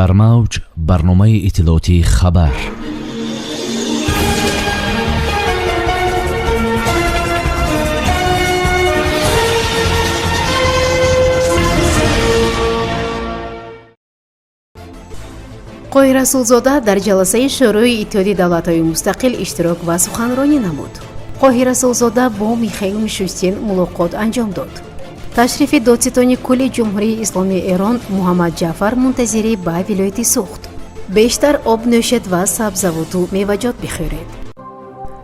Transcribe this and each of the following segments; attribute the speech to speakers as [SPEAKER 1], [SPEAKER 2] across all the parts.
[SPEAKER 1] Дар мавҷ барномаи иттилоотии «Хабар».
[SPEAKER 2] Қоҳир Расулзода дар ҷаласаи Шӯрои Иттиҳоди Давлатҳои Мустақил иштирок ва суханронӣ намуд. Қоҳир Расулзода бо Михаил Мишустин мулоқот анҷом дод. Ташрифи додситони кулли Ҷумҳурии Исломии Эрон Муҳаммад Ҷаъфар Мунтазирӣ ба вилояти Суғд. Бештар об нӯшед ва сабзавоту меваҷот бихӯред.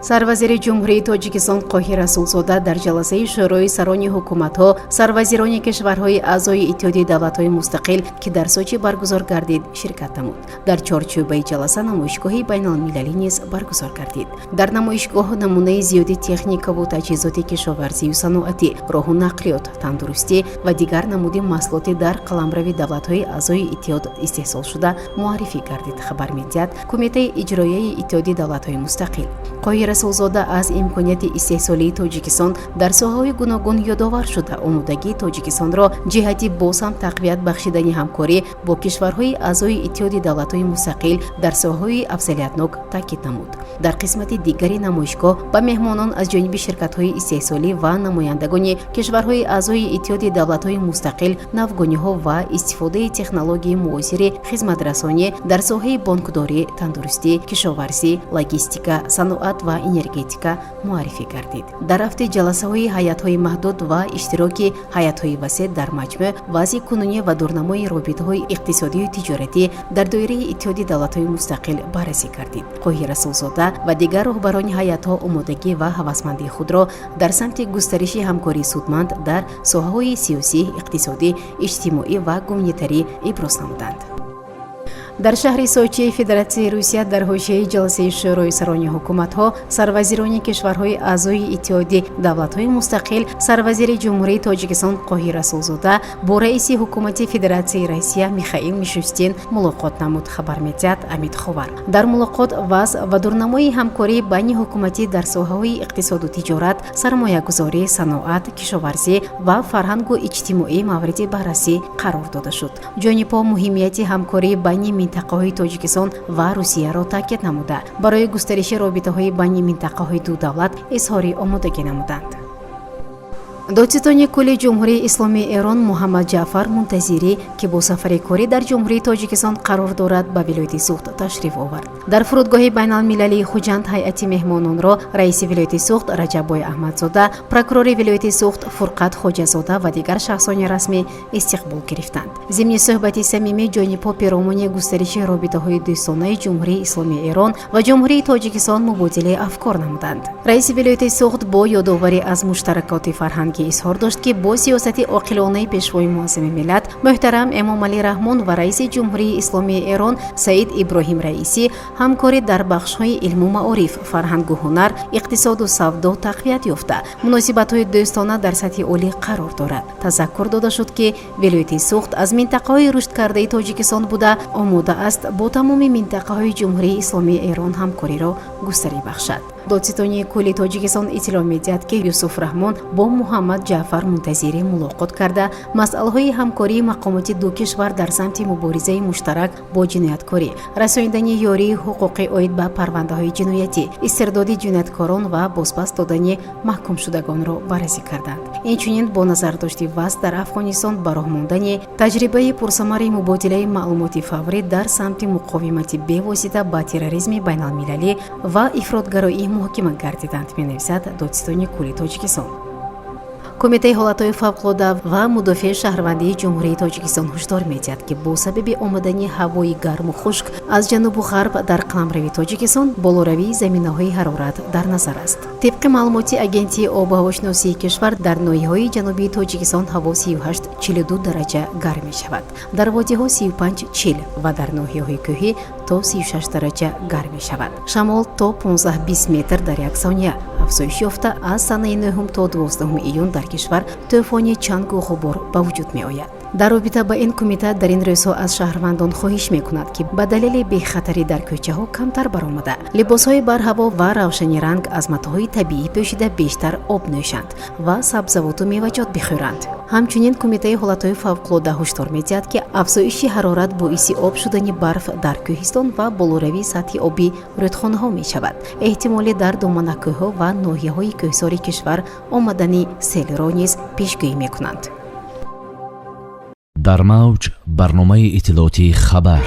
[SPEAKER 2] Сарвазири Ҷумҳурии Тоҷикистон Қоҳир Расулзода дар ҷаласаи Шӯрои сарони ҳукуматҳо, сарвазирони кишварҳои аъзои Иттиҳоди Давлатҳои Мустақил, ки дар Сочи баргузор гардид, ширкат намуд. Дар чорчӯбаи ҷаласа намоишгоҳи байналмилалӣ низ баргузор гардид. Дар намоишгоҳ намунаи зиёди техникаву таҷҳизоти кишоварзию саноатӣ, роҳу нақлиёт, тандурустӣ ва дигар намуди маҳсулоти дар қаламрави давлатҳои аъзои иттиҳод истеҳсолшуда муаррифӣ гардид, хабар медиҳад Кумитаи иҷроияи Иттиҳоди Давлатҳои Мустақил. Қоҳир Расулзода аз имконияти истеҳсолии Тоҷикистон дар соҳаҳои гуногун ёдовар шуда, омодагии Тоҷикистонро ҷиҳати боз ҳам тақвият бахшидани ҳамкорӣ бо кишварҳои аъзои Иттиҳоди Давлатҳои Мустақил дар соҳаҳои афзалиятнок таъкид намуд. Дар қисмати дигари намоишгоҳ ба меҳмонон аз ҷониби ширкатҳои истеҳсолӣ ва намояндагони кишварҳои аъзои Иттиҳоди Давлатҳои Мустақил навгониҳо ва истифодаи технологияи муосири хизматрасонӣ дар соҳаи бонкдорӣ, тандурустӣ, кишоварзӣ, логистика, саноат ва энергетика муаррифӣ гардид. Дар рафти ҷаласаҳои ҳайатҳои маҳдуд ва иштироки ҳайатҳои васеъ дар маҷмӯъ вазъи кунунӣ ва дурнамои робитаҳои иқтисодию тиҷоратӣ дар доираи Иттиҳоди Давлатҳои Мустақил баррасӣ гардид. Қоҳир Расулзода ва дигар роҳбарони ҳайатҳо омодагӣ ва ҳавасмандии худро дар самти густариши ҳамкории судманд дар соҳаҳои сиёсӣ, иқтисодӣ, иҷтимоӣ ва гуманитарӣ иброз намуданд. Дар шаҳри Сочии Федератсияи Русия дар ҳошияи ҷаласаи Шӯрои сарони ҳукуматҳо, сарвазирони кишварҳои аъзои Иттиҳоди Давлатҳои Мустақил сарвазири Ҷумҳурии Тоҷикистон Қоҳир Расулзода бо раиси ҳукумати Федератсияи Россия Михаил Мишустин мулоқот намуд, хабар медиҳад Амид Ховар. Дар мулоқот вазъ ва дурнамои ҳамкории байни ҳукуматӣ дар соҳаҳои иқтисоду тиҷорат, сармоягузорӣ, саноат, кишоварзӣ ва фарҳангу иҷтимоӣ мавриди баррасӣ қарор дода шуд. Ҷонибҳо муҳимияти ҳамкории байни минтақаҳои Тоҷикистон ва Русияро таъкид намуда, барои густариши робитаҳои байни минтақаҳои ду давлат изҳори омодагӣ намуданд. Додситони кулли Ҷумҳурии Исломии Эрон Муҳаммад Ҷаъфар Мунтазирӣ, ки бо сафари корӣ дар Ҷумҳурии Тоҷикистон қарор дорад, ба вилояти Суғд ташриф овард. Дар фурудгоҳи байналмилалии Хуҷанд ҳайати меҳмононро раиси вилояти Суғд Раҷаббой Аҳмадзода, прокурори вилояти Суғд Фурқат Хоҷазода ва дигар шахсони расмӣ истиқбол гирифтанд. Зимни суҳбати самимӣ ҷонибҳо перомуни густариши робитаҳои дӯстонаи Ҷумҳурии Исломии Эрон ва Ҷумҳурии Тоҷикистон мубодилаи афкор намуданд. Раиси вилояти Суғд бо ёдоварӣ аз муштаракоти фарҳангӣ изҳор дошт, ки бо сиёсати оқилонаи Пешвои муаззами миллат муҳтарам Эмомалӣ Раҳмон ва раиси Ҷумҳурии Исломии Эрон Саид Иброҳим Раисӣ ҳамкорӣ дар бахшҳои илму маориф, фарҳангу ҳунар, иқтисоду савдо тақвият ёфта, муносибатҳои дӯстона дар сатҳи олӣ қарор дорад. Тазаккур дода шуд, ки вилояти Суғд аз минтақаҳои рушдкардаи Тоҷикистон буда, омода аст бо тамоми минтақаҳои Ҷумҳурии Исломии Эрон ҳамкориро густарӣ бахшад. Додситонии кулли Тоҷикистон иттилоъ медиҳад, ки Юсуф Раҳмон бо Муҳаммад Ҷаъфар Мунтазирӣ мулоқот карда, масъалаҳои ҳамкории мақомоти ду кишвар дар самти муборизаи муштарак бо ҷинояткорӣ, расонидани ёрии ҳуқуқӣ оид ба парвандаҳои ҷиноятӣ, истирдоди ҷинояткорон ва бозпас додани маҳкумшудагонро баррасӣ карданд. Инчунин бо назардошти вазъ дар Афғонистон ба роҳ мондани таҷрибаи пурсамари мубодилаи маълумоти фаврӣ дар самти муқовимати бевосита ба терроризми байналмилалӣ ва ифротгароӣ муҳокима гардиданд, менависад Додситони кулли Тоҷикистон. Кумитаи ҳолатҳои фавқулода ва мудофиаи шаҳрвандии Ҷумҳурии Тоҷикистон ҳушдор медиҳад, ки бо сабаби омадани ҳавои гарму хушк аз ҷанубу ғарб дар қаламрави Тоҷикистон болоравии заминаҳои ҳарорат дар назар аст. Тибқи маълумоти Агентии обуҳавошиносии кишвар, дар ноҳияҳои ҷанубии Тоҷикистон ҳаво 38-42 дараҷа гарм мешавад, дар водиҳо 35-40 ва дар ноҳияҳои кӯҳӣ то 36 дараҷа гарм мешавад. Шамол то 15-20 метр дар як сония афзоиш ёфта, аз санаи 9 то 12 июн дар кишвар тӯфони чангу ғубор ба вуҷуд меояд. Дар робита ба ин, кумита дар ин рӯзҳо аз шаҳрвандон хоҳиш мекунад, ки ба далели бехатарӣ дар кӯчаҳо камтар баромада, либосҳои барҳаво ва равшани ранг, аз матоъҳои табиӣ пӯшида, бештар об нӯшанд ва сабзавоту меваҷот бихӯранд. Ҳамчунин Кумитаи ҳолатҳои фавқулода ҳушдор медиҳад, ки афзоиши ҳарорат боиси об шудани барф дар кӯҳистон ва болоравии сатҳи оби рӯдхонаҳо мешавад. Эҳтимоли дар доманакӯҳҳо ва ноҳияҳои кӯҳсори кишвар омадани селро низ пешгӯӣ мекунанд.
[SPEAKER 1] Дар мавҷ барномаи иттилоотии «Хабар».